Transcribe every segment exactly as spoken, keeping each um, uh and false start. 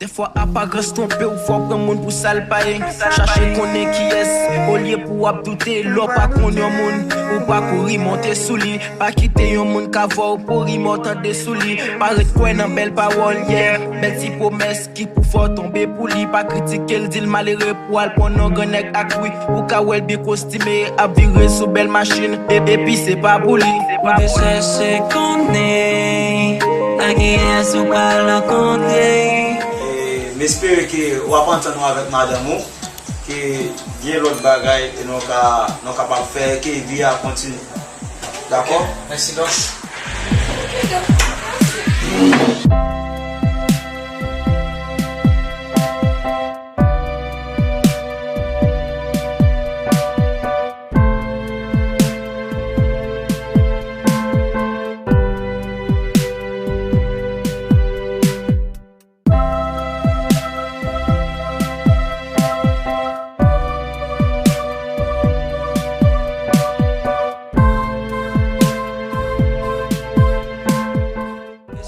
Fò aparans twonpe w, fò pran moun pou sa l pa ye. Chache konnen kiyès, olye pou w ap doute. Lè w pa konn yon moun, ou pa kouri monte sou li. Pa kite yon moun ka vò w pou rimò tande sou li. Pa ret kwè nan bèl pawòl, yeah. Bèl ti pwomès ki pou fè w tonbe pou li. Pa kritike l, di l malere pou al pran non grann nèg ak wi. Ou ka wè l byen kostime, ap vire sou bèl machin, e- epi se pa pou li. Ou te chèche konnen a kiyès ou pral rankontre. E, m espere ke w ap antann ou avèk madanm ou, ke gen lòt bagay e nou ka, nou kapab fè ke vi a kontinye. Dakò? Mèsi, Doc.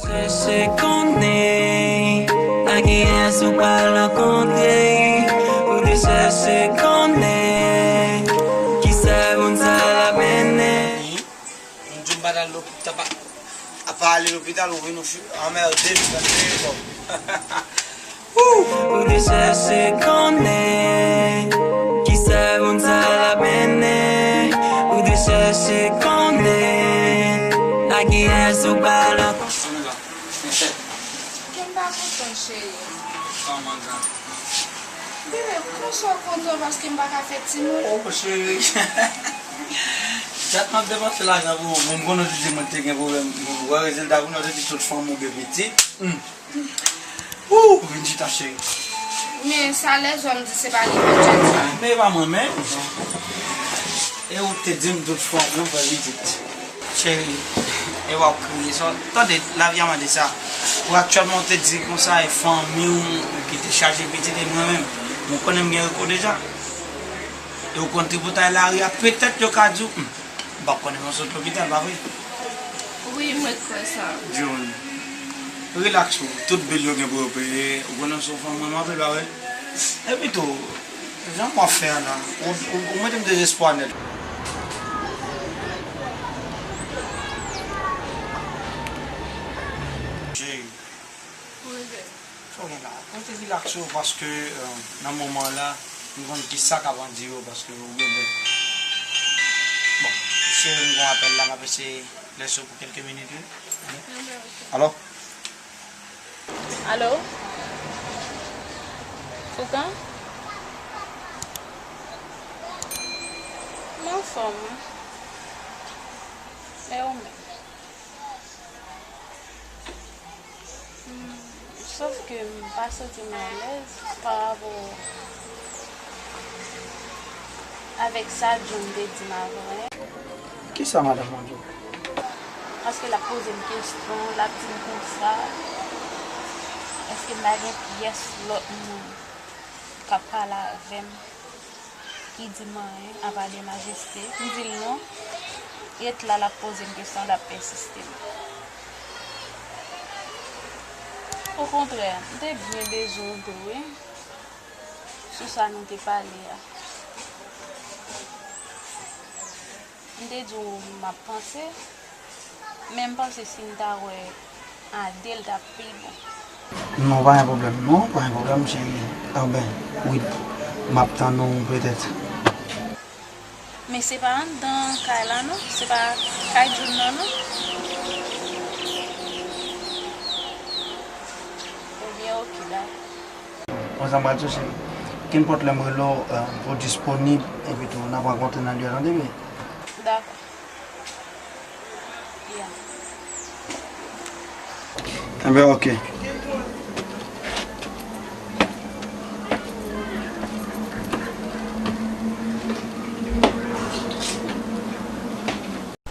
Chèche konnen a kiyès ou pral rankontre. Ou te chèche konnen kisa moun sa l ap mennen. M di w m pa t al lopital, pa, apa ale lopital, ou vin ou fi-, anmède m, tande, bon. Ou te chèche konnen kisa moun sa l ap mennen. Ou te chèche konnen a kiyès ou pral. Ke m pa kontan, cheri. Kòman sa? Bebe, konsa w kontan paske m pa ka fè timoun? Oh, cheri. Dat m ap depanse lajan pou ou. Bon, m konnen w te di mwen te gen pwoblèm. Bon, w wè rezilta kounye a, w te di tout fanm ou gen pitit. Hmm. Ou vin chita, cheri. Men sa lèzòm di se pa li Bondye di. Men e pa mwen menm. E ou te di m tout fanm ou fè pitit. Cheri, e w ap kriye. Sa, tande, lavi a mande sa. Pou aktyèlman, ou te di konsa, e fanmi w ki te chaje pitit, e mwen menm, mwen konnen m gen reko deja. E ou konn tripotay lari a, petèt yo ka di w, "Hmm, m p ap konnen mwen sot lopital, pa vre?" Wi, mwen kwè sa. John, rilaks ou. Tout bil yo gen pou yo peye. Ou konnen se yon fanm mwen, m anpil, pa vre? Epi tou, jan w ap fè a la, ou, ou, ou mete m dezespwa nèt. Cheri. Wi, bebe. Sa w gen la? Rete rilaks ou, paske, euh, nan moman la, m konn ki sa k ap andire w, paske ou gen bon. Bon, cheri, m gen yon apèl la, m ap eseye lese w pou kèlke minit, wi. Alo? Alo? Foukan? M anfòm, wi. E ou menm? Hmm, sòf ke m pa santi m alèz pa rapò avèk sa John te di m avan, en. Kisa madanm mwen di w? Paske l ap poze m kesyon, l ap di m konsa, èske m pa gen pyès lòt moun k ap pale avè m, ki di m anyen apa de majeste? M di l non. Ret la, l ap poze m kesyon, l ap pèsiste m. Okontrè, m te byen bezwen w tou, wi, sou sa nou te pale a. M te di w m ap panse, men m panse si m ta wè a de, l t ap pi bon. Non, pa gen pwoblèm, non, pa gen pwoblèm, cheri. Anben, wi, m ap tann ou petèt. Men se pa anndan kay la, non, se pa kay John nan, non. Ebyen, oke, dakò. Bon, sa m pral di w, cheri. Kenpòt lè m rele w, euh, ou disponib, epi tou, n ap rankontre nan lye a, tande byen? Dakò. Yeah. Enben, oke.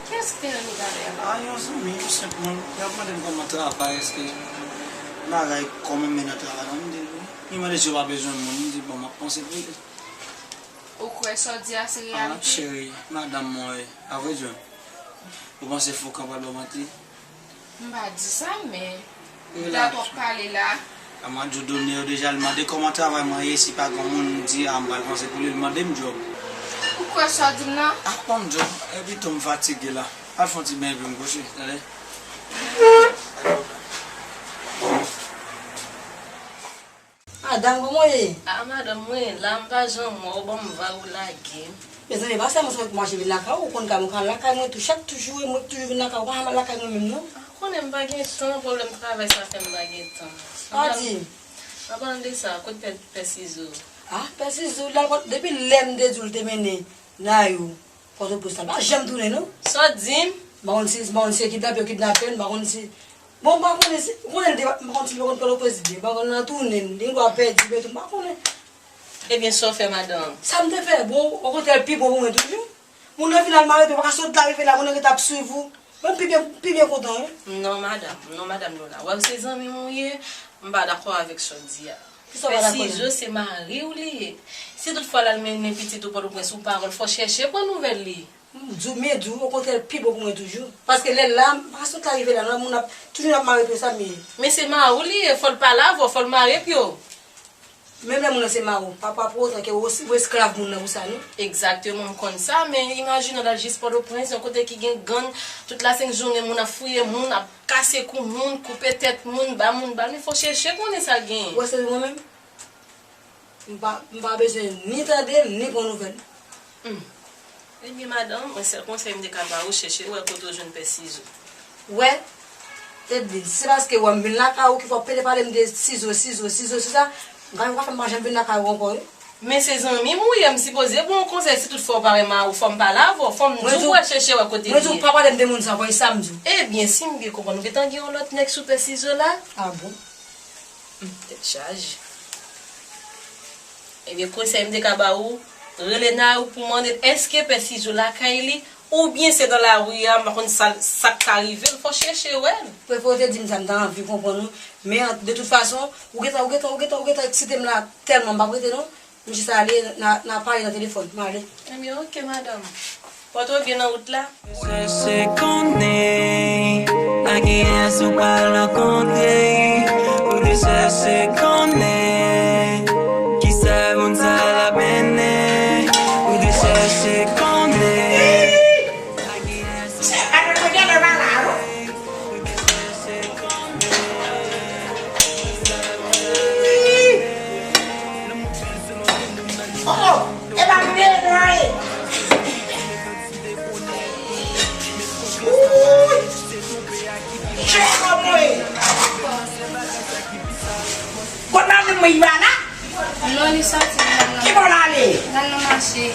Kiyès ki te nan lopital la? A, yon zanmi, yon senp moun. Li ap mande m kòman travay, èske bagay kòman men nan travay la. M di l wi. Li mande si yo pa bezwen moun. M di, bon, m ap panse pou li. Ou kwè sa w di a se reyalite? A, cheri, madanm mwen, wi. A vrè di, ou panse Foukan pral ba w manti? M pa di sa, men dat w ap pale la, Mwen di w, done yo deja, li mande kòman travay mwen ye, si pa gen moun m di, a, m pral panse pou li, li mande m djòb. Ou kwè sa w di m nan? A, ban m djòb, epi tou m fatige la. Al fè yon ti beny epi m kouche, tande? Madanm, kòman w ye? A, madanm, mwen la, m pa janm wè w, ban m vag ou lage m. Mezanmi, pa sèlman se mwen ki mache vin lakay ou, ou konn kay mwen, lakay mwen tou, chak jou, mwen toujou vin lakay ou, pa janm al lakay mwen menm, non. A, ou konnen m pa gen tan, pwoblèm travay sa fè m pa gen tan. Pa di. An palan de sa, kote pè, pè Sizo? A, pè Sizo, l al Pòt-, depi lè m te di w l te mennen Nayou Pòtoprens la, l pa janm tounen, non. Sa w di m? M pa konn si, m pa konn si se kidnape yo kidnape l, m pa konn si, bon, m pa konnen si, ou konnen l te, m pa konn si l te konn Pòtoprens byen, m pa konn nan tounen, li gendwa pèdi, men tou, m pa konnen. Ebyen, sa w fè, madanm? Sa m te fè, bon, okontrè, l pi bon pou mwen toujou. Moun nan vin al mare pye, pa ka sot la rive la, moun nan gentan ap swiv ou. Mwen, m pi byen, pi byen kontan, wi. Non, madanm, non, madanm Lola. Wè, se zanmi m ou ye, m pa dakò avèk sa w di a. Kisa w pa dakò la? Pè Sizo se mari w li ye. Si toutfwa l al mennen pitit ou Pòtoprens, ou pa wè l, fò w chèche pran nouvèl li. M di w, men di w, okontrè, l pi bon pou mwen toujou. Paske lè l la, m pa ka sot la rive la, non, moun ap, toujou ap mare pye, sa m ye. Men se mari w li ye, fò l pale avè w, fò l mare pye w. Menm lè moun nan se mari w, pa, pa pou otan ke ou, ou esklav moun nan pou sa, non. Egzakteman, m konn sa, men imajine w al jis Pòtoprens, yon kote ki gen gang, tout la senk jounen moun ap fouye moun, ap kase kou moun, koupe tèt moun, ba moun bal, men fò w chèche konnen sa k genyen. Ou wè se mwen menm? M pa, m pa bezwen ni tande l, ni pran nouvèl. Hmm. Ebyen, madanm, mwen sèl konsèy m te ka ba ou, chèche wè kote w jwenn pè Sizo. Wè, Edlin, si se paske wè m vin lakay ou ki fè w pede pale m de Sizo, Sizo, Sizo, Sizo, m ka, ou ka fè m pa janm vin lakay ou ankò, wi. Men se zanmi m ou ye, m sipoze ba w yon konsèy, si toutfwa w pa renmen ou, fò m pale avè w, fò m di w wè, chèche wè kote li ye. Mwen di w pa pale m de moun sa ankò, e sa m di w? Ebyen, si m byen konprann, ou gentan gen yon lòt nèg sou pè Sizo la? A bon? Hmm, tèt chaje. Ebyen, konsèy m te ka ba ou, rele Nayou pou mande l èske pè Sizo lakay li, oubyen se nan lari a, m pa konn sa, sa k ka rive l, fò chèche wè l. Prefere w te di m sa, m ta anvi konprann ou, men de tout fason, ou gentan, ou gentan, ou gentan, ou gentan eksite m la tèlman, m p ap rete non. M jis ale, n a, n a pale nan telefòn. M ale. Ebyen, oke, madanm. Pòte w byen nan wout la. Chèche konnen, a kiyès ou pral rankontre. Ou te chèche konnen, kisa moun sa l ap mennen. Ou te chèche konnen. Oh, oh, e pa mwen non e. Wouy! Chèche mwen. Kot madanm mwen, li pa la? Non, li sòti, li al nan... Ki bò l ale? L al nan mache.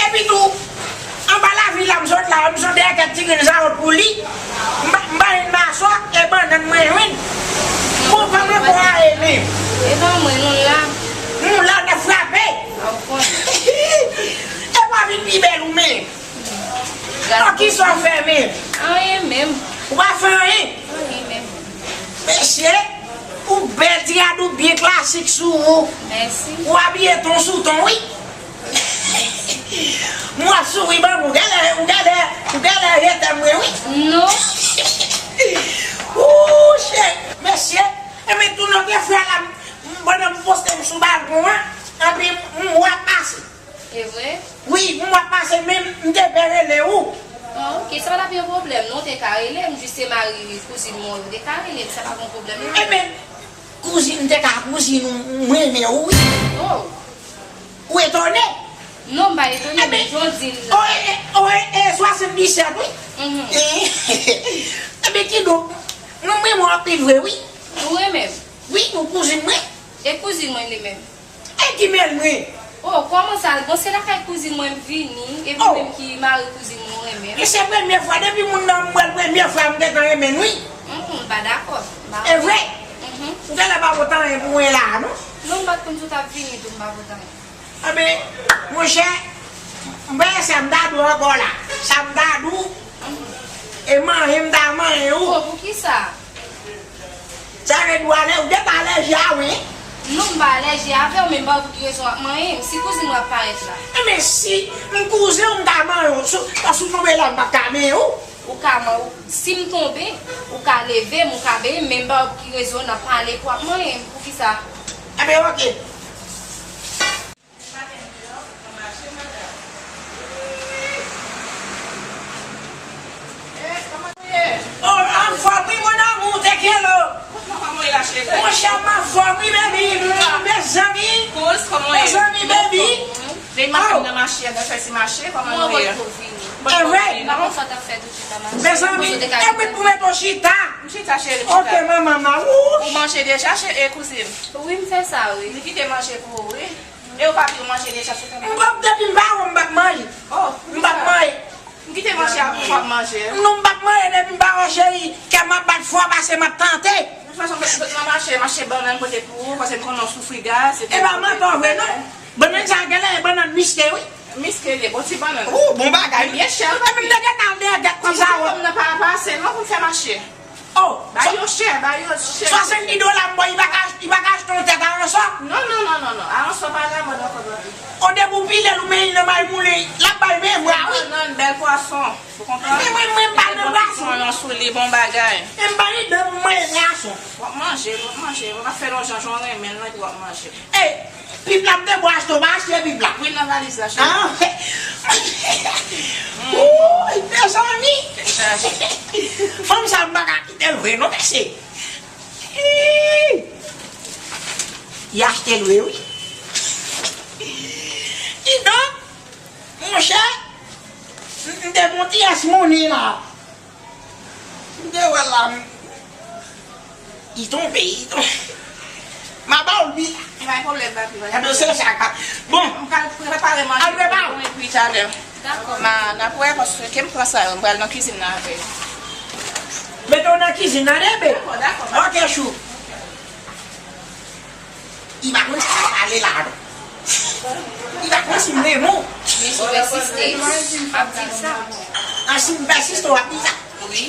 Epi tou, anba lavi la m sot la, m sot dèyè kèk ti grenn zawòt pou li. M ba, m ba l maswa e bannann mwen, wi. Bon, pa mwen bon a e menm. E pa mwen, nou la. Nou la, n ap frape. A, w konnen. E pa vin pi bèl ou menm. An, kisa w fè menm? Anyen menm. Ou pa fè anyen? Anyen menm. Mesye, ou bèl, ti rad ou byen klasik sou ou. Mèsi. Ou abiye ton sou ton, wi. M wè w ap souri ban m, ou genlè, ou genlè, ou genlè rete mwen, wi. Non. Ooh, cheri, mesye, e men tou nan gen frè la, m, m, pandan m poste m sou balkon an, anpi m, m wè w ap pase. E vre? Wi, m wè w ap pase, men m te pè rele ou. Ah, ok, sa pa t ap yon pwoblèm, non, w te ka rele m, jis se mari kouzin mwen, ou te ka rele m, sa pa t yon pwoblèm, non. Ebyen, kouzin, m te ka kouzin ou, m renmen ou, wi. Oh. Ou etone? Non, m pa etone, men jan w di l la. Oh, e, e, oh, e, e, swasanndiset, wi. Mhm. Ebyen, kidonk, mwen, mwen renmen w anpil vre, wi. Ou renmen m? Wi, ou kouzin mwen. E kouzin mwen li menm? E ki menm wi. Oh, kòman sa? Bon, se lakay kouzin mwen m vini, e ou menm ki mari kouzin mwen ou renmen m. E se premye fwa, depi moun nan m wè l premye fwa, m gentan renmen l wi. Mm, m pa dakò. M pa... E vre? Mhm. Ou genlè pa pote anyen pou mwen la a, non? Non, m pa t konn si w t ap vini tou, m pa pote anyen. Anben, monchè, m pa wè sa m ta di w ankò la. Sa m ta di w, e manyen m ta manyen w. Oh, poukisa? Sa vle di w alè, ou gentan alèji a mwen? Non, m pa alèji avè w, men m pa wè pou ki rezon w ap manyen m. Si kouzin mwen ap parèt la. Enben, si m kouzin w, m ta manyen w. Si, si w tonbe la, m p ap ka manyen w. Ou ka man, ou, si m tonbe, ou ka leve m, ou ka benyen m, men m pa wè pou ki rezon n ap pale pou w ap manyen m. Poukisa? Enben, oke. Oh, anfòm wi, mon amour, te quiero. Monchè, m anfòm wi, baby. Mezanmi. Mezanmi, baby. Vin mache nan mache, nan fè ti mache, kòman nou ye? Mwen wè. Mwen kontan t ap fè tout chita mache. Mezanmi, e mwen pou mete w chita. M chita, cheri, m chita. Ok, manman, ma, wouch. Ou manje deja, cheri, e kouzin? Wi, m fè sa, wi. Li kite manje pou ou, wi. E ou pa vle manje deja, cheri, m pa. M p ap, depi m pa wè w, m p ap manje. Oh, m p ap manje. M kite manje a pou w ap manje. Non, m p ap manje depi m pa wè w, cheri. Kè m ap bat fò pase m ap tante. De tout fason, m nan mache, mache bannann pote pou ou, paske m konnen w soufri gaz. E pa mantò vre, non. Bannann sa genlè e bannann miske wi. Miske li, bon ti bannann. Ou, bon bagay. Byen chè, epi m te gentan al dèyè gèt ti sa yo. Kòm nan pa pase non pou m fè mache. Oh, ba yo chè, ba yo chè. Swasanndis dola m ba w, li pa ka, li pa ka achte yon tèt aransò. Non, non, non, non, non. Aransò pa la mòd ankò, papi. O depi w pile l ou men li nan may moule, l ap bay men bra wi. Bannann, bèl pwason. Ou konprann? Men mwen, mwen m pa nan pwason. Yon sou li, bon bagay. Men m pa nan dan pou mwen pwason. W ap manje, w ap manje. W ap fè lonjan jan w renmen l lan epi w ap manje. Ey, pip la m te pou achte, w pa achte pip la? Wi, nan valiz la, cheri. Ah. Wouy, mezanmi. Fanm sa m pa ka kite l vre non, mesye. Li achte l vre wi. Kidonk, monchè, m te gon ti yès monnen la. M te wè l la, m, li tonbe, li tonbe. M a ba w l pi ta. Pa gen pwoblèm, papi. Enben, se sa k ap. Bon. M pral prepare manje pou nou epi talè. Dakò. Ma, n ap wè, paske ke m pran sa yo, m pral nan kizin nan avè l. Mete w nan kizin nan, bebe. Dakò, dakò, papi. Ok, chou. Li pa konn sa l ap pale la, non. Li pa konn si m renmen w. Men si w pèsiste, m ap di l sa. Ah, si m pèsiste, w ap di sa? Wi.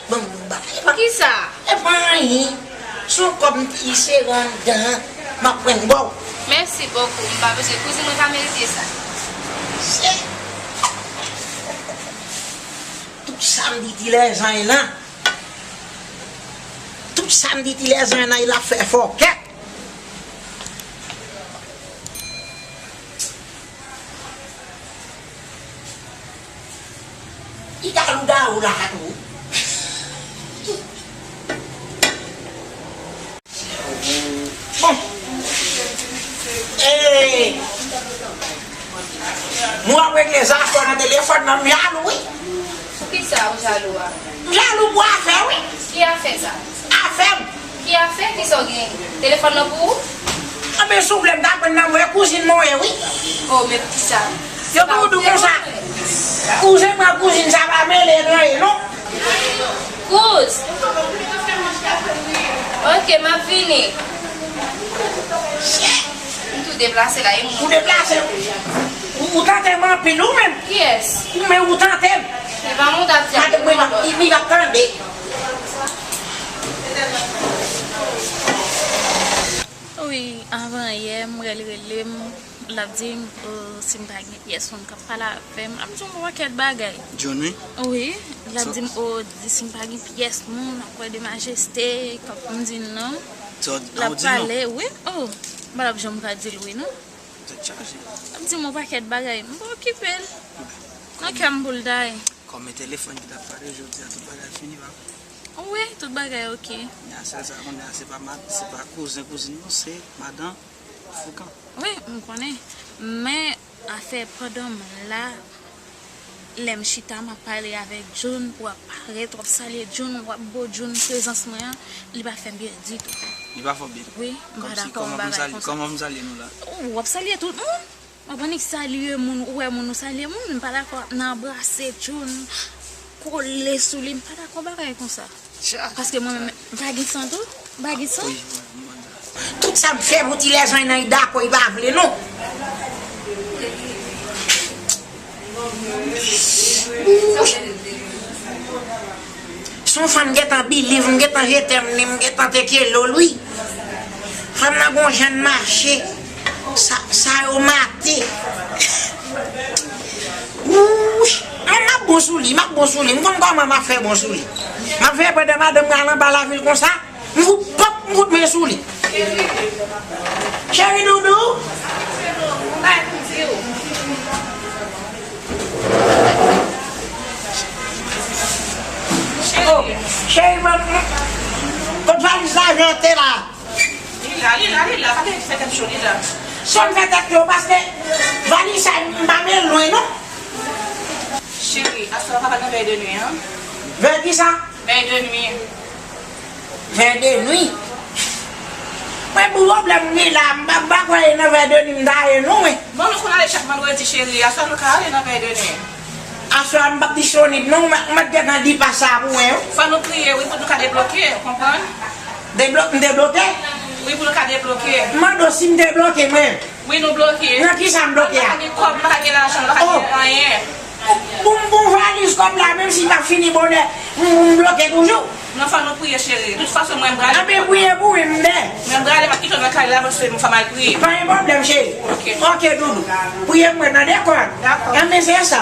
Bon, bon, ba, e pa, poukisa? E pa anyen. Se yon kòb m te sere anndan an, m ap pran ba w. Mèsi bokou. M pa bezwen. Kouzin mwen pa merite sa. Se tout sa m di ti lèzanj lan. Tout sa m di ti lèzanj lan, l ap fè fòkèt. Li ka lougarou la tou. Bon. Ey. Mwen ap regle zafè nan telefòn nan, m jalou wi. Poukisa ou jalou a? M jalou pou afè wi. Ki afè sa? Afè m. Ki afè? Kisa w genyen? Telefòn nan pou ou? Anben si w vle m ta pran nan mwen, kouzin mwen ye wi. Oh, men poukisa? Yo toujou di w konsa. Kouzen mwen, kouzin sa pa mele nan ye non. Kouz. Ok, m ap vini. M tou deplase la, e moun. Ou deplase? Ou, ou tante m anpil ou menm. Kiyès? Ou menm ou tante m. Se pa moun t ap di a. Madanm mwen, li, li p ap tande. Wi, avan yè, m rele, rele m. L ap di m, o, si m pa gen pyès moun k ap pale avè m, l ap di m yon pakèt bagay. John, wi? Wi, l ap di m, o, di si m pa gen pyès moun, l ap kwè de majeste, k ap m di non. L ap pale, wi, o, m pa t ap janm ka di l wi non. Tèt chaje. L ap di m yon pakèt bagay, m pa okipe l. Nan kè m pou l ta ye. Kòm e telefòn ki t ap pale jodi a, tout bagay fini, pa vre? Wi, tout bagay oke. Kounye a, sèl sa konnen a, se pa mad-, se pa kouzen, kouzin non, se madan Foukan. Wi, m konnen. Men, afè pandan m la, lè m chita, m ap pale avèk John, w ap parèt, w ap salye John, w ap bo John prezans mwen an, li pa fè m byen ditou. Li pa fè w byen? Wi, m pa dakò yon bagay konsa. Kòman m salye nou la? W ap salye tout moun. W ap annik salye moun, ou wè moun, ou salye moun, m pa dakò ap nan anbrase John, kole sou li, m pa dakò bagay konsa. Paske mwen menm, m pa gen san tou, m pa gen san. Tout sa m fè pou ti lèzanj nan, li dakò, li pa vle non. Se yon fanm gentan believe, m gentan je t'aime li, m gentan te kelo l wi. Fanm nan gon jan l mache. Sa, sa yo mate. Wouch! Mwen, m ap bon sou li, m ap bon sou li. M konn kòman m ap fè bon sou li. M ap fè pandan madanm mwen al anba lavil konsa, m fout pòp, m fout men sou li. Cheri doudou. Oh, cheri, mwen, kot valiz lajan te la? Li la, li la, li la. Pa te fè tèt cho, li la. Sè m fè tèt cho paske valiz sa m pa men lwen non. Cheri, aswè papa nan vèy de nwi an. Vèy ki sa? Vèy de nwi. Vèy de nwi? Mwen pou pwoblèm li la, m pa, m pa kwè e nan vèy de nwi m ta ye non mwen. Bon, nou konn ale chak vandredi, cheri. Aswè nou ka ale nan vèy de nwi. Aswè a m p ap disponib non, mwen, mwen gentan di pa sa pou mwen. Fò nou priye, wi, pou nou ka debloke, ou konprann? Deblo-, m debloke? Wi, pou nou ka debloke. M mande w si m debloke mwen. Wi, nou bloke. Nan ki sa m bloke a? M pa ka gen kòb, m pa ka gen lajan, m pa ka gen anyen. Pou m, pou m valiz kòb la, menm si m pa fini bonè, m, m bloke toujou. Non, fò nou priye, cheri. Tout fason, mwen, m prale. Anben, priye pou mwen, m dè. Mwen, m prale, m ap kite w nan kay la, paske m fò m al priye. Pa gen pwoblèm, cheri. Ok. Ok, doudou. Priye pou mwen, tande, kòb. Dakò. Anben, se sa.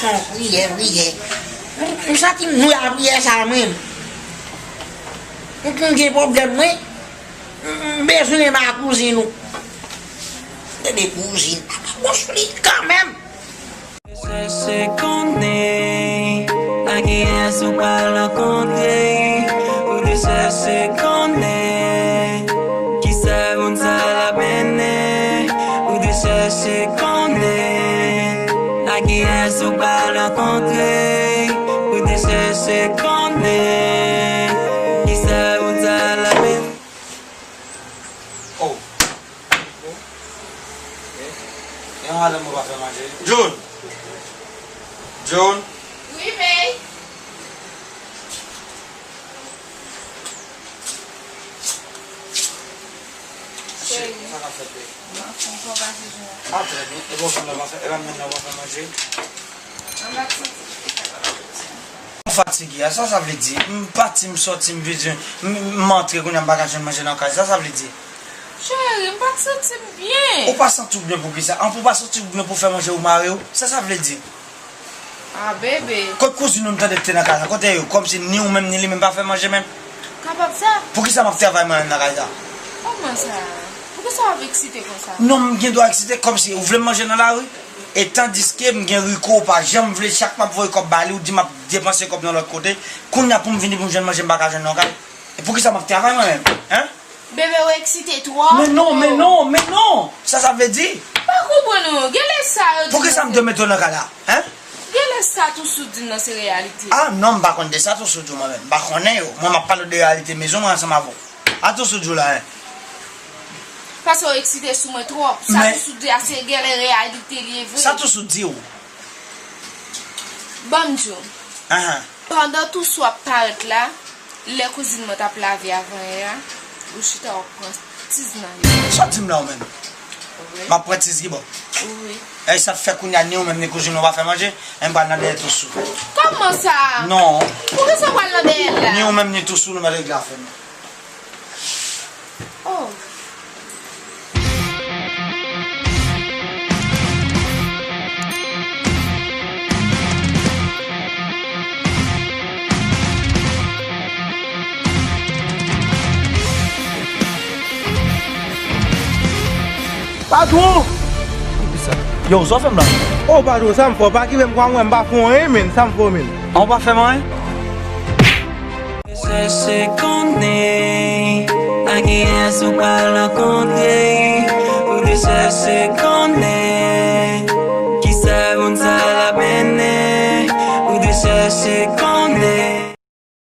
Son priyè, priyè. M, m santi m dwe a priyè sa, mwen. M, m gen pwoblèm, mwen. M bezwen ma kouzin ou. Tande kouzin, papa, bon sou li kanmenm. Chèche konnen a kiyès ou pral rankontre. Ou te chèche konnen kisa moun sa l ap mennen. Ou te chèche konnen a kiyès ou pral rankontre. Ou te chèche konnen kisa moun sa l ap mennen. Oh. E yon madanm mwen pa fè manje. June! June! Wi, May. Cheri. Sa k ap fèt, baby? Mwen anfòm, kòman w pase jounen an? Ah, trè byen. E bòfrèm nan pa fè, e pa menm nan pa fè manje? Mwen pa t santi m te kapab ap fè sa. M fatige a, sa sa vle di? M pati, m sòti, m vini, m, m antre, kounye a m pa ka jwenn manje nan kay, sa sa vle di? Cheri, m pa t santi m byen. Ou pa santi w byen poukisa? Ann, pou w pa santi w byen pou w fè manje ou mare w, sa sa vle di? Ah, bebe. Kot kouzin ou m tande ki te nan kay la? Kote yo? Kòmsi ni ou menm ni li menm pa fè manje menm? Kapab sa. Poukisa m ap travay mwen menm nan kay la? Kòman sa? Poukisa w ap eksite konsa? Non, m gen dwa eksite kòmsi ou vle m manje nan lari? E tandiske m gen Rico, ou pa janm vle, chak m ap voye kòb ba li, ou di m ap depanse kòb nan lòt kote. Kounye a pou m vini pou m jwenn manje, m pa ka jwenn nan kay. E poukisa m ap travay mwen menm? Hein? Bebe, ou eksite twòp. Men non, men non, men non! Sa sa vle di? M pa konprann ou. Genlè sa yo di. Poukisa m dwe mete w nan kay la? Hein? Genlè sa Tousou di nan se reyalite. Ah non, m pa konn de sa Tousou di mwen menm. M pa konnen yo. Mwen m ap pale de reyalite mezon mwen ansanm avè w. A Tousou di w la, hein? Paske w eksite sou mwen twòp. Sa Tousou di a se genlè reyalite li ye vre. Sa Tousou di w? Ban m di w. Ahan. Pandan Tousou ap parèt la, lè kouzin mwen t ap lave avan yè a, ou chita w ap pran tiz nan li. Sa w di m la ou menm? Wi. M ap pran tiz ki bò? Wi. E sa k fè kounye a ni ou menm ni kouzin ou pa fè manje, e m pral nan dèyè Tousou. Kòman sa? Non. Poukisa w pral nan dèyè l la? Ni ou menm ni Tousou nou mèt regle afè nou. Oh. Patwon! Yo, sa w fè m la? Oh, patwon, sa m fè w? Pa kite m kwa mwen, m pa fè w anyen, menn. Sa m fè w, menn? An, w pa fè m anyen? Chèche konnen a kiyès ou pral rankontre. Ou te chèche konnen.